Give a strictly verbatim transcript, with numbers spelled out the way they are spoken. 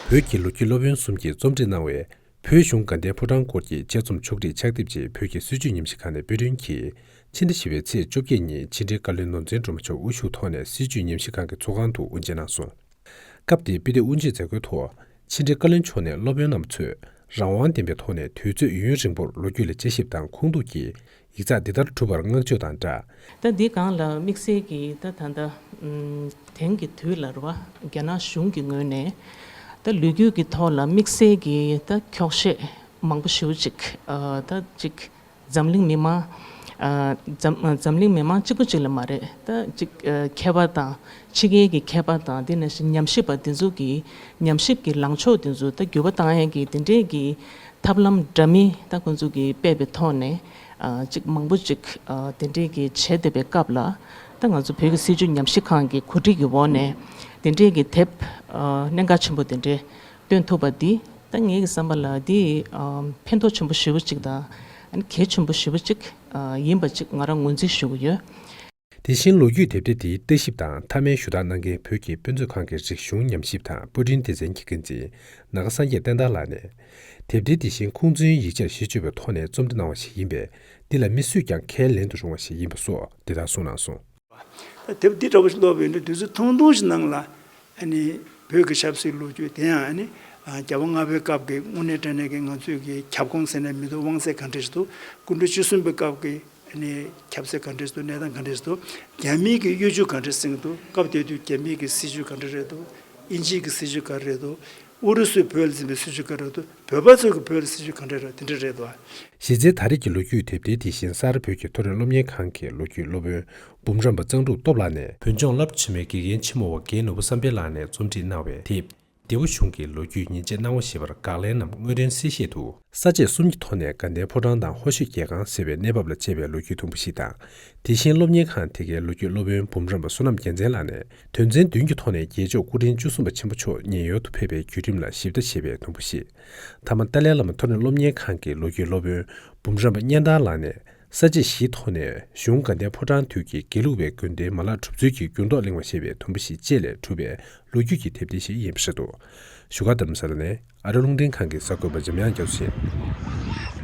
བོད་ཀྱི་ལོ་རྒྱུས་སློབ་དཔོན་གསུམ་གྱིས་རྩོམ་སྒྲིག་གནང་བའི་བོད་གཞུང་དགའ་ལྡན་ཕོ་བྲང་སྐོར་གྱི་དཔྱད་རྩོམ་ཕྱོགས་སྒྲིག་ཕྱག་དེབ་ཅིག་བོད་ཀྱི་སྲིད་བྱུས་ཉམས་ཞིབ་ཁང་ནས་དཔེ་སྐྲུན་གྱིས། ཕྱི་ཟླ་བཞི་པའི་ཚེས་བཅོ་བརྒྱད་ཉིན་ཕྱི་དྲིལ་བཀའ་བློན་ནོར་འཛིན་སྒྲོལ་མ་མཆོག་དབུ་བཞུགས་ཐོག་ནས་སྲིད་བྱུས་ཉམས་ཞིབ་ཁང་གི་ཚོགས་ཁང་དུ་དབུ་འབྱེད་གནང་སོང་། སྐབས་དེའི་དཔེ་དེབ་དབུ་འབྱེད་མཛད་སྒོའི་ཐོག་ཕྱི་དྲིལ་བཀའ་བློན་མཆོག་ནས་སློབ་དཔོན་རྣམ་པ་ཚོས་རང་དབང་ལྡན་པའི་ཐོག་ནས་དུས་ཚོད་ཡུན་རིང་པོར་ལོ་རྒྱུས་ལ་དཔྱད་ཞིབ་དང་ཁུངས་གཏུགས་ཀྱིས་ཡིག་ཚགས་འདི་ལྟར་གྲུབ་པར་བསྔགས་བརྗོད་དང་སྦྲགས། ད་འདི་སྒང་ལ་དམིགས་བསལ་གྱིས་ད་ད་ལྟ་ཨམ་དེང་གི་དུས་ལ་རེད་བ། རྒྱ་ནག་གཞུང་གི་ངོས་ནས་ད་ལོ་རྒྱུས་ཀྱི་ཐོག་ལ་དམིགས་བསལ་གྱིས་ད་འཁྱོག་བཤད་མང་པོ་ཞེ་པོ་ཅིག་ཨ་ད་ཅིག་འཛམ་གླིང་མི་མང་ཨ་འཛམ་འཛམ་གླིང་མི་མང་གཅིག་པུ་གཅིག་ལ་མ་རེད། ད་ཅིག་ཨ་མཁས་པ་དང་ཕྱི་རྒྱལ་གྱི་མཁས་པ་དང་དེ་ནང་བཞིན་ཉམས་ཞིབ་པ་དེ་ཚོ་གི་ཉམས་ཞིབ་ཀྱི་ལངས་ཕྱོགས་དེ་ཚོ་ད་འགྱུར་བ་བཏང་ཡས་ཀྱི་དེ་འདྲས་ཀྱི་ཐབས་ལམ་འདྲ་མིན་ད་ཁོང་ཚོ་གིས་སྤེལ་བའི་ཐོག་ནས་ཨ་ཅིག་མང་པོ་ཅིག་ཨ་དེ་འདྲས་ཀྱི་བྱས་བསྡད་པའི་སྐབས་ལ། ད་ང་ཚོ་བོད་ཀྱི་སྲིད་བྱུས་ཉམས་ཞིབ་ཁང་གི་གོ་སྒྲིག་གི་འོག་ནས་དེ་འདྲས་ཀྱི་དེབ་ཨ་གནད་འགག་ཆེན་པོ་དེ་འདྲས་བཏོན་ཐུབ་པ་འདི་ད་ངེད་ཀྱི་བསམ་པ་ལ་འདི་ཨ་ཕན་ཐོགས་ཆེན་པོ་ཞེ་པོ་ཅིག་དང་ཨ་ནི་གལ་ཆེན་པོ་ཞེ་པོ་ཅིག་ཨ་ཡིན་པ་ཅིག་ང་རང་ངོས་འཛིན་ཞུ་གི་ཡོད། དེ་བཞིན་ལོ་རྒྱུས་དེབ་ཐེར་དེའི་ལྟ་ཞིབ་དང་མཐའ་མའི་ཞུ་དག་གནང་མཁན་བོད་ཀྱི་དཔེ་མཛོད་ཁང་གི་རིག་གཞུང་ཉམས་ཞིབ་དང་པར་སྐྲུན་སྡེ་ཚན་གྱི་འགན་འཛིན་ནཱ་ག་སངས་རྒྱས་བསྟན་དར་ལགས་ནས། དེབ་ཐེར་དེ་བཞིན་ཁུངས་བཙུན་ཡིག་ཆར་གཞི་བཅོལ་བའི་ཐོག་ནས་རྩོམ་སྒྲིག་གནང་བ་ཞིག་ཡིན་པས། འདི་ལ་མི་སུས་ཀྱང་ཁས་ལེན་དུ་རུང་བ་ཞིག་ཡིན་པ་སོགས་དེ་ལྟར་གསུངས་གནང་སོང་། ད་དེབ་འདི་འདྲ་བོ་ཞིག་ཀློག་པའི་དུས་ཚོད་ཐུང་ཐུང་ཞིག་ནང་ལ་ཨ་ནི་བོད་ཀྱི་ཆབ་སྲིད་ལོ་རྒྱུས། དེ་ཡང་ཨ་ནི་རྒྱལ་བ་ལྔ་པའི་སྐབས་ཀྱི་དངོས་གནས་དྲང་གནས་ཀྱི་ང་ཚོས་ཀྱི་ཁྱབ་ཁོངས་ཟེར་ནས་མི་འདུག་དབང་ཚད་ག་འདྲ་ཞིག་འདུག་སྐུ་ཕྲེང་བཅུ་གསུམ་པའི་སྐབས་ཀྱི་ཨ་ནི་ཁྱབ་ཚད་ག་འདྲ་ཞིག་འདུག་གནས་སྟངས་ག་འདྲ་ཞིག་འདུག་རྒྱ་མིའི་གི་གཡོ་ཇུས་ག་འདྲ་ཟིན་འདུག་སྐབས་དེ་དུས་རྒྱ་མིའི་གི་སྲིད་ཇུས་ག་འདྲ་རེད་འདུག་དབྱིན་ཇིའི་གི་སྲིད་ཇུས་ག་རེ་རེད་འདུག་ཨུ་རུ་སུས་བོད་ལ་འཛིན་པའི་སྲིད་ཇུས་ག་རེ་རེད་འདུག་བོད་པ་ཚོས་གི་བོད་ལ་སྲིད་ཇུས་ག་འདྲ་རེད། དེ་འདྲ་རེད་འདུག་གཞི་རྩའི་ད་རེས་ཀྱི་ལོ་རྒྱུས་དེབ་ཐེར་དེ་བཞིན་གསར་བོད་ཀྱི་མཐོ་རིམ་སློབ་གཉེར་ཁང་གི་ལོ་རྒྱུས་སློབ་དཔོན་འབུམ་རམས་པ་གཙང་ཕྲུག་སྟོབས་ལགས་ནས་བོད་ལྗོངས་རླབས་ཆེན་མོའི་དགེ་རྒན་ཆེན་མོ་བ་རྒན་ནོར་བུ་བསམ་འཕེལ་ལགས་ནས་རྩོམ་སྒྲིག་གནང་བའི་དེབ། འདས་པོ་གཞུང་གི་ལོ་རྒྱུས་ཉིན་བྱེད་སྣང་བ་ཞེས་པར་དགག་ལན་ནམ་དངོས་དོན་གསལ་བཤད་དུ། ས་བཅད་གསུམ་གྱི་ཐོག་ནས་དགའ་ལྡན་ཕོ་བྲང་དང་ཧོར་ཤོད་རྒྱལ་ཁང་ཟེར་བའི་གནས་བབ་ལ་དཔྱད་པའི་ལོ་རྒྱུས་དུམ་བུ་ཞིག་དང་། དེ་བཞིན་སློབ་གཉེར་ཁང་དེ་གའི་ལོ་རྒྱུས་སློབ་དཔོན་འབུམ་རམས་པ་བསོད་ནམས་རྒྱལ་མཚན་ལགས་ནས་དོན་ཚན་བདུན་གྱི་ཐོག་ནས་རྒྱལ་མཆོག་སྐུ་ཕྲེང་བཅུ་གསུམ་པ་ཆེན་པོ་མཆོག་ཉེན་གཡོལ་དུ་ཕེབས་པའི་བརྒྱུད་རིམ་ལ་ཞིབ་ལྟ་བྱས་པའི་དུམ་བུ་ཞིག་མཐའ་མ་ཏཱ་ལའི་བླ་མ་མཐོ་རིམ་སློབ་གཉེར་ཁང་གི་ལོ་རྒྱུས་སློབ་དཔོན་འབུམ་རམས་པ་གཉན་དར་ལགས་ནས། ས་བཅད་བཞིའི་ཐོག་ནས་གཞུང་དགའ་ལྡན་ཕོ་བྲང་དུས་ཀྱི་དགེ་ལུགས་པའི་དགོན་སྡེའི་མ་ལག་གྲུབ་ཚུལ་གྱི་འགྱུར་ལྡོག་གླེང་བ་ཞེས་པའི་དུམ་བུ་ཞིག་བཅས་ལས་གྲུབ་པའི་ལོ་རྒྱུས་ཀྱི་དེབ་ཐེར་ཞིག་ཡིན་པ་རེད་འདུག་བཞུགས་སྒར་རྡ་རམ་ས་ལ་ནས་ཨ་རི་རླུང་འཕྲིན་ཁང་གི་གསར་འགོད་པ་འཇམ་དབྱངས་རྒྱ་མཚོ་ཡིན།